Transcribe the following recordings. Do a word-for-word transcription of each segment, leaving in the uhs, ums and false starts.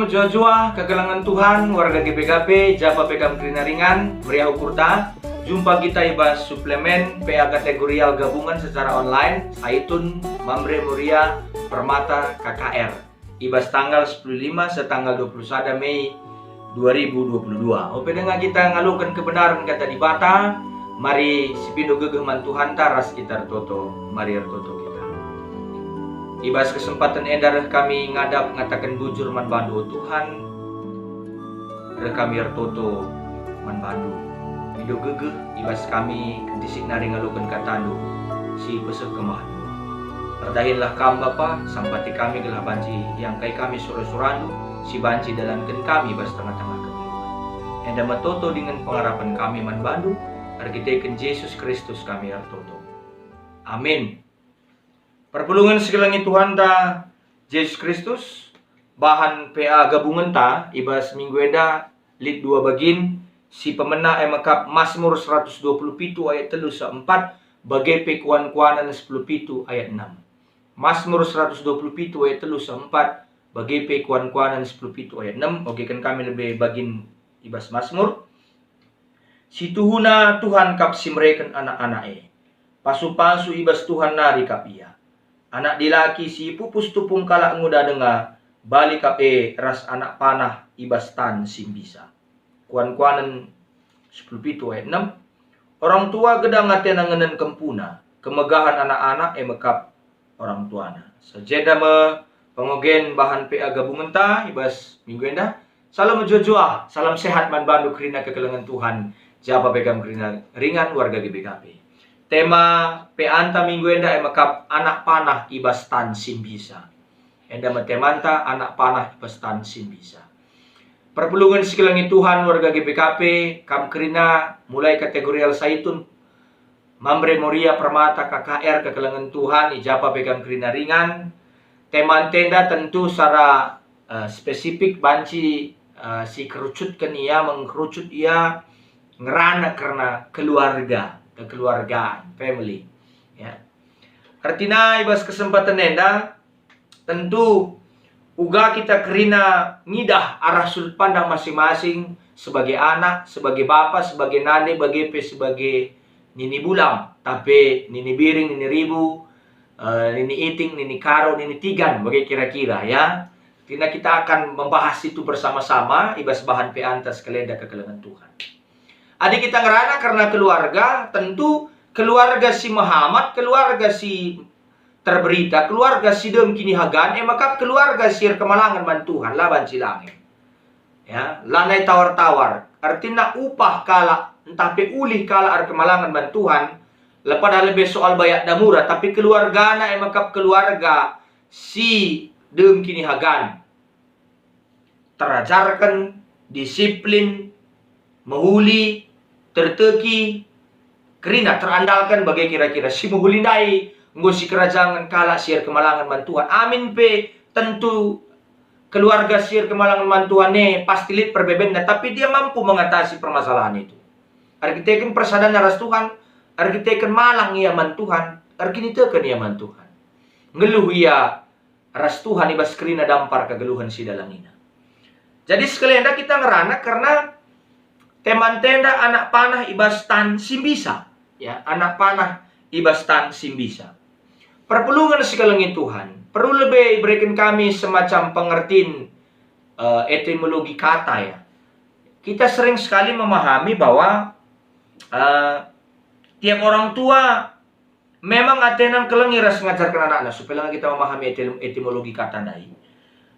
Mejuah-juah kekelengen Tuhan, warga G P K P, japa pe kam kerina ringan, meriah ukurta. Jumpa kita i bas suplemen P A kategorial gabungan secara online, Saitun, Mamre Moria, Permata, K K R. I bas tanggal sepuluh lima setanggal dua puluh sada Mei dua ribu dua puluh dua. Ope denga kita ngaloken kebenaren Kata Dibata, mari sipindo gegeh man Tuhanta ras kita ertoto, mari ertoto kita. I bas kesempaten enda reh kami ngadap ngataken bujur man bandu, o Tuhan, reh kami ertoto man bandu. Pindo gegeh i bas kami kentisik nari ngaloken katandu si peseh kemahndu. Erdahinlah kam, Bapa, sampati kami gelah banci iangkai kami sura-surandu si banci idalanken kami bas tengah-tengah kegeluhen. Enda me toto dingen pengarapen kami man bandu, erkiteken Jesus Kristus kami ertoto. Amin. Perpulungen si kelengi Tuhanta Jesus Kristus, bahan P A gabungenta i bas minggu enda lit dua bagin, si pemena e mekap Masmur seratus dua puluh pitu ayat telu seh empat, bage pe Kuan-kuanen sepuluh pitu ayat enam. Masmur seratus dua puluh pitu ayat telu seh empat, bage pe Kuan-kuanen sepuluh pitu ayat enam, ogeken kami lebe bagin i bas Masmur. Si tuhuna Tuhan kap si mereken anak-anak e. Pasu-pasu i bas Tuhan nari kap ia. Anak dilaki si ipupus tupung kalak nguda denga, bali kap e ras anak panah i bas tan si mbisa. Kuan-kuanen sepuluh pitu ayat enam. Orang tua gedang atena ngenen kempuna, kemegahen anak-anak e mekap orang tuana. Sajenda me pengogen bahan P A gabungenta i bas minggu enda. Salam mejuah-juah, salam sehat man bandu kerina kekelengen Tuhan, japa pe kam kerina ringan warga G P K P. Tema P A-nta minggu enda e mekap anak panah i bas tan si mbisa. Enda me temanta, anak panah i bas tan si mbisa. Perpulungen si kelengi Tuhan, warga G P K P, kam kerina mulai kategorial Saitun, Mamre Moria, Permata, K K R, kekelengen Tuhan, i japa pe kam kerina ringan. Temanta enda tentu secara, eh, spesifik banci, eh, si kerucutken ia, mengkerucut ia ngerana kerna keluarga, kekeluargaan, family. Ya. Ertina i bas kesempaten enda, tentu uga kita kerina ngidah arah sudut pandang masing-masing sebagai anak, sebagai bapa, sebagai nande, bage pe sebagai nini bulam, tah pe nini biring, nini ribu, eh, nini iting, nini karo, nini tigan, bage kira-kira, ya. Kerina kita akan membahas itu bersama-sama i bas bahan P A-nta si kalenda kekelengen Tuhan. Adi kita ngerana kerna keluarga, tentu keluarga si mehamat, keluarga si terberita, keluarga si dem kinihagan, e maka keluarga si erkemalangen man Tuhan, la banci langen. Ya, lanai tawar-tawar. Ertina upah kalak, ntah pe ulih kalak erkemalangen man Tuhan, lepada lebe soal bayak damura, tapi keluargana e maka keluarga si dem kinihagan. Terajarken, disiplin, mehuli, terteki, kerina terandalken bage kira-kira si mehuli ndai enggo sikerajangen kalak si erkemalangen man Tuhan. Amin pe tentu keluarga si erkemalangen man Tuhan e pasti lit perbebenna, tapi dia mampu mengatasi permasalahan itu. Erkiteken persadanna ras Tuhan, erkiteken malang ia man Tuhan, erkiniteken ia man Tuhan. Nggeluh ia ras Tuhan i bas kerina dampar kegeluhen si idalangina. Jadi sekali enda kita ngerana kerna temanta enda anak panah i bas tan si mbisa, ya, anak panah i bas tan si mbisa. Perpulungen si kelengi Tuhan, perlu lebe ibereken kami semacam pengertin, eh, etimologi kata, ya. Kita sering sekali memahami bahwa, eh, tiap orang tua memang atena ngkelengi ras ngajarken anakna, supaya langa kita memahami etim-, etimologi kata ndai.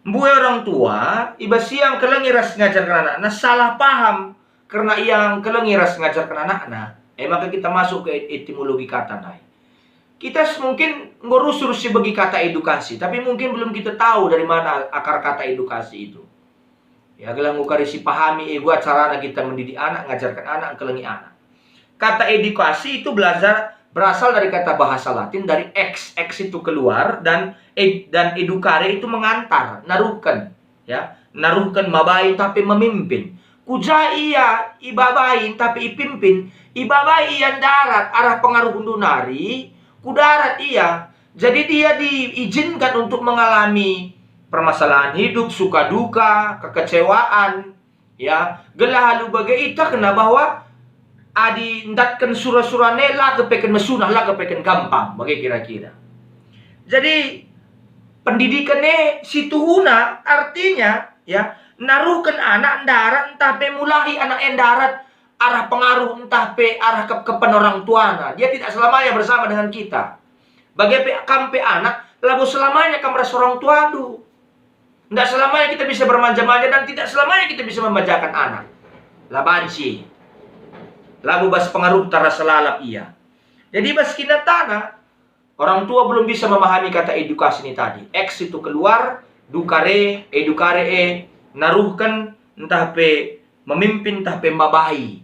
Mbue orang tua, i bas ia ngkelengi ras ngajarken anakna, salah paham kerna ia ngkelengi ras ngajarken anakna. E maka kita masuk ke etimologi kata ndai. Kita s-, mungkin enggo rusur sibegi kata edukasi, tapi mungkin belum kita tahu dari mana akar kata edukasi itu. Ya, gelah ngukari sipahami e gua carana kita mendidik anak, ngajarken anak, ngkelengi anak. Kata edukasi itu belajar, berasal dari kata bahasa Latin, dari ex, ex itu keluar, dan ed-, dan educare itu mengantar, naruhken, ya, naruhken, mabai, tapi memimpin. Ku ja ia ibabai, tapi ipimpin, ibabai ia ndarat arah pengaruhndu nari, ku darat ia. Jadi dia diizinkan untuk mengalami permasalahan hidup, suka duka, kekecewaan, ya, gelah alu bage itehna bahwa adi ndatken sura-surana e la kepeken mesunah, la kepeken gampang, bage kira-kira. Jadi, pendidiken e situhuna artinya, ya, naruhken anak ndarat ntah pe mulahi anak e ndarat arah pengaruh ntah pe arah kepkepen orang tuana. Dia tidak selamanya bersama dengan kita. Bage pe kam pe anak, labo selamanya kam ras orang tuandu. Tidak selamanya kita bisa bermanja-manja dan tidak selamanya kita bisa memanjakan anak. La banci. Labo bas pengaruhta rasa lalap ia. Jadi bas kinatana, orang tua belum bisa memahami kata edukasi ini tadi. Ex itu keluar, ducare, educare e, naruhken, ntah pe memimpin, ntah pe mabai.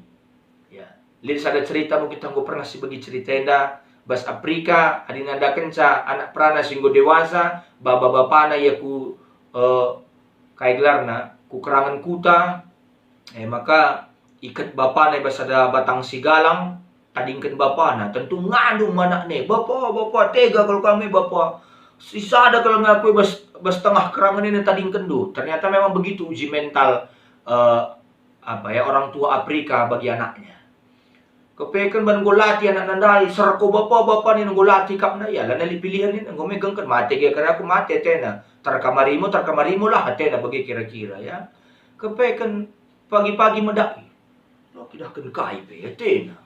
Ya, lit sada cerita, mungkin tah enggo pernah sibegi cerita enda, bas Afrika, adi nandakenca anak perana si enggo dewasa, baba-bapana ia ku, eh, kai gelarna, ku kerangen kuta, eh, maka iket bapana i bas sada batang sigalang, tadingken bapana. Tentu ngandung me anakna e, "Bapa, bapa, tega kal kam e, bapa. Sisada kal nge aku e bas, bas tengah kerangen enda tadingkenndu." Ternyata memang begitu uji mental, eh, apa ya, orang tua Afrika bagi anaknya. Kepeken ban enggo latih anakna ndai, "Serko bapa, bapa," nina, "enggo latih kap na ia, lanai lit pilihen," nina, "enggo megengken, mate gia kari aku, mate atena. Terkamarimu, terkamarimu lah," atena bage kira-kira, ya. Kepeken pagi-pagi medai, "La kidahken kai pe atena.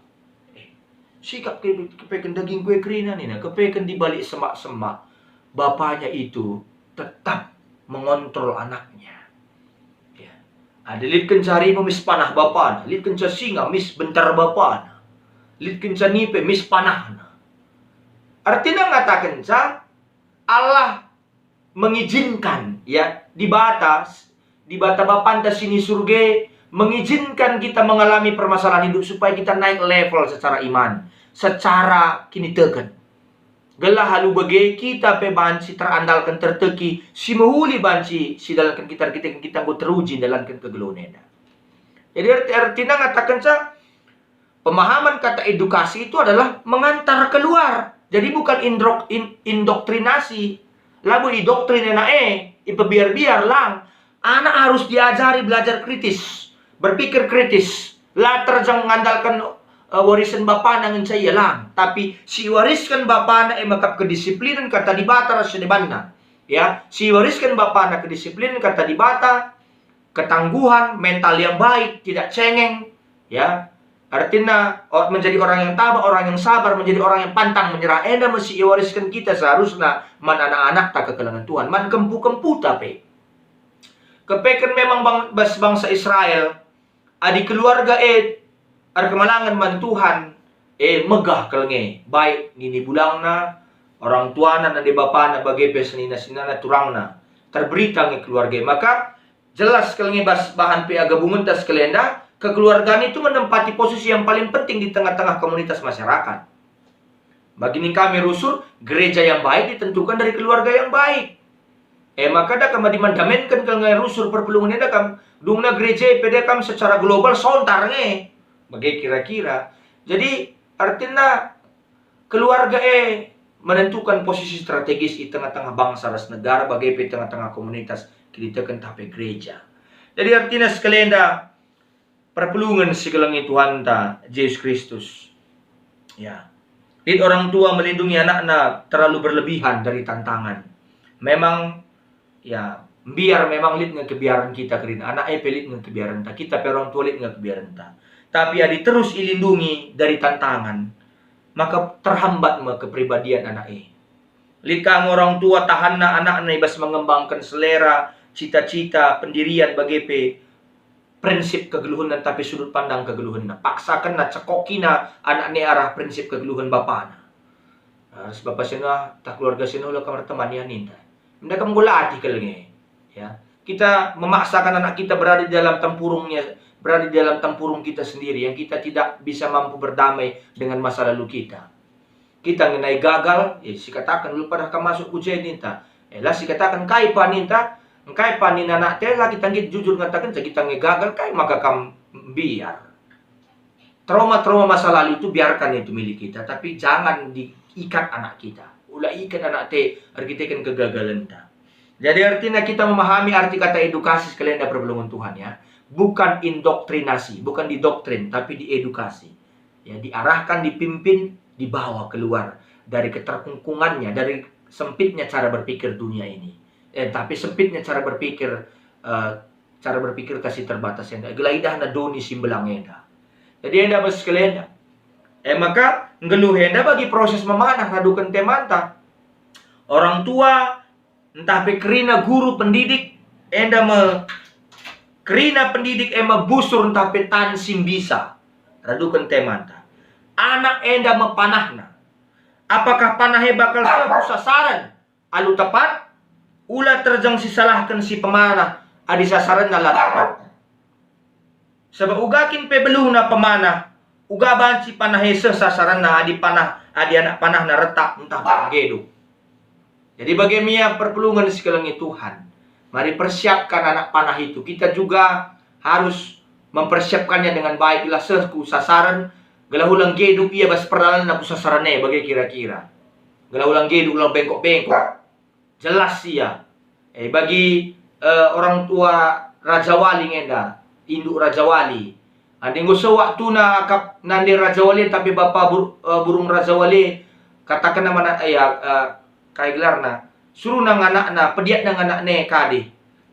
Eh, sikap ke, kepeken dagingku e kerina," nina, kepeken di balik semak-semak, bapanya itu tetap mengontrol anaknya. Ya. Adi lit kenca harimau mis panah bapana, lit kenca singa mis bentar bapana, lit kenca nipe mis panahna. Artina ngatakenca Allah mengizinkan, ya, Dibata, Dibata Bapanta si ni Surga mengizinkan kita mengalami permasalahan hidup supaya kita naik level secara iman, secara kiniteken. Gelah alu bage kita pe banci terandalken, terteki, si mehuli banci sidalanken kita, erkiteken kita enggo teruji ndalanken kegeluhen enda. Jadi erti-, ertina ngatakenca pemahaman kata edukasi itu adalah mengantar keluar. Jadi bukan indrok-, in-, indoktrinasi. Labo idoktrin anak e, ipebiar-biar, lang. Anak harus diajari belajar kritis, berpikir kritis. La terjeng ngandalken, eh, warisen bapana ngenca ia, lang. Tapi si iwarisken bapana e maka kedisiplinen kata Dibata ras si debanna. Ya, si iwarisken bapana kedisiplinen kata Dibata, ketangguhan, mental yang baik, tidak cengeng, ya. Artina, o-, menjadi orang yang tabah, orang yang sabar, menjadi orang yang pantang menyerah. Enda me si iwarisken kita seharusna man anak-anakta kekelengen Tuhan, man kempu-kemputa pe. Kepeken memang bang-, bas bangsa Israel, adi keluarga e erkemalangen man Tuhan, e megah kal nge, baik nini bulangna, orang tuana, nande bapana, bage pe senina-seninana, turangna. Terberita nge keluarga e. Maka, jelas kal nge bas bahan P A gabungenta sekalenda, kekeluargaan itu menempati posisi yang paling penting di tengah-tengah komunitas masyarakat. Bagi ning kami rusur, gereja yang baik ditentukan dari keluarga yang baik. E maka da kam adi mandamenken kal nge rusur perpulungen enda kam, dungna gereja e pe da kam secara global sontar nge. Bage kira-kira. Jadi, artina keluarga e menentukan posisi strategis i tengah-tengah bangsa ras negara, bage pe tengah-tengah komunitas kiniteken tah pe gereja. Jadi, artina sekalenda, perpulungen si kelengi Tuhanta Jesus Kristus. Ya. Lit orang tua melindungi anakna terlalu berlebihan dari tantangan. Memang, ya, mbiar memang lit nge kebiaren kita kerina. Anak e pe lit nge kebiarenta. Kita pe orang tua lit nge kebiarenta. Tapi adi terus ilindungi dari tantangan, maka terhambat me kepribadian anak e. Lit ka nge orang tua tahanna anakna i bas mengembangken selera, cita-cita, pendirian, bage pe prinsip kegeluhenna, tapi sudut pandang kegeluhenna. Paksakenna, cekokina anakna arah prinsip kegeluhen bapana. Nah, ras bapa si enda, tah keluarga si enda, ula kam erteman ia ninta. Enda kam enggo latih kal nge. Ya. Kita memaksakan anak kita berada di dalam tempurungnya, berada di dalam tempurung kita sendiri yang kita tidak bisa mampu berdamai dengan masa lalu kita. Kita ngenai gagal, eh, sikataken, "Ulu padah kam masuk ku je," ninta. Eh, la sikataken, "Kai pa," ninta, "Engkai pa nina anak te, la kita nggit jujur ngataken, kita nge gagal, kai maka kam mbiar." Trauma-trauma masa lalu itu biarkan itu milik kita, tapi jangan diikat anak kita. Ula ikat anak te erkiteken kegagalenta. Jadi artinya kita memahami arti kata edukasi, sekalian enda perpulungen Tuhan, ya. Bukan indoktrinasi, bukan didoktrin, tapi diedukasi. Ya, diarahkan, dipimpin, dibawa keluar dari keterkungkungannya, dari sempitnya cara berpikir dunia ini. Eh, tapi sempitnya cara berpikir, eh, cara berpikir ta si terbatas enda. Gelah idahna doni si mbelang enda. Jadi enda bas sekalian enda. Eh, maka nggeluh enda bagi proses memanah raduken temanta. Orang tua ntah pe kerina guru pendidik enda me, kerina pendidik e me busur ntah pe tan si mbisa raduken temanta. Anak enda me panahna. Apakah panah e bakal seh ku sasaran alu tepat? Ula terjeng sisalahken si pemanah adi sasarenna la tepat. Sabap uga kin pe beluhna pemanah, uga banci panah e seh sasarenna adi panah, adi anak panahna retak ntah pe nggedu. Jadi bage me ia perpulungen si kelengi Tuhan, mari persiapkan anak panah itu. Kita juga harus mempersiapkannya dengan baik, gelah seh ku sasaran, gelah ulang nggedu ia bas perdalanenna ku sasaran e bage kira-kira. Gelah ulang nggedu, ulang bengkok-bengkok. Jelas ia. Eh, bagi, eh, orang tua Raja Wali ngenda, induk Raja Wali. Adi enggo seh waktuna akap nande Raja Wali, tapi bapa bur-, eh, burung Raja Wali, katakenna man, eh, ya, eh, kai gelarna, suruhna nganakna, pediatna nganakna e kade,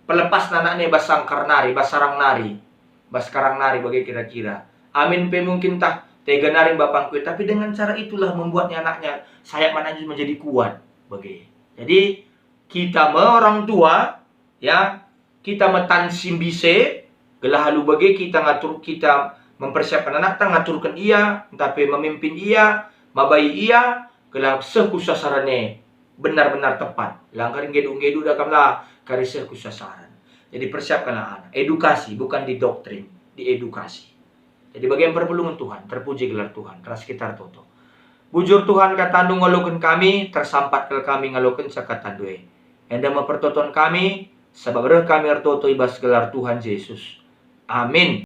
pelepasna anakna e bas sangkar nari, bas sarang nari, bas karang nari bage kira-kira. Amin pe mungkin tah, tega nari bapangku e, tapi dengan cara itulah membuatnya anaknya sayap manaknya menjadi kuat bage. Jadi kita me orang tua, ya, kita me tan si mbise, gelah alu bage kita ngatur, kita mempersiapkan anakta, ngaturken ia, ntah pe memimpin ia, mabai ia, gelah seh ku sasaran e benar-benar tepat. Langkari nggedu-nggedu da kam la kari seh ku sasaran. Jadi persiapkanlah anak. Edukasi, bukan didoktrin, diedukasi. Jadi bage me perpulungen Tuhan, terpuji gelar Tuhan, ras kita ertoto. Bujur Tuhan, kataNdu ngaloken kami, tersampat kal kami ngalokenca kataNdu e. Enda me pertoton kami, sabap reh kami ertoto i bas gelar Tuhan Jesus. Amin.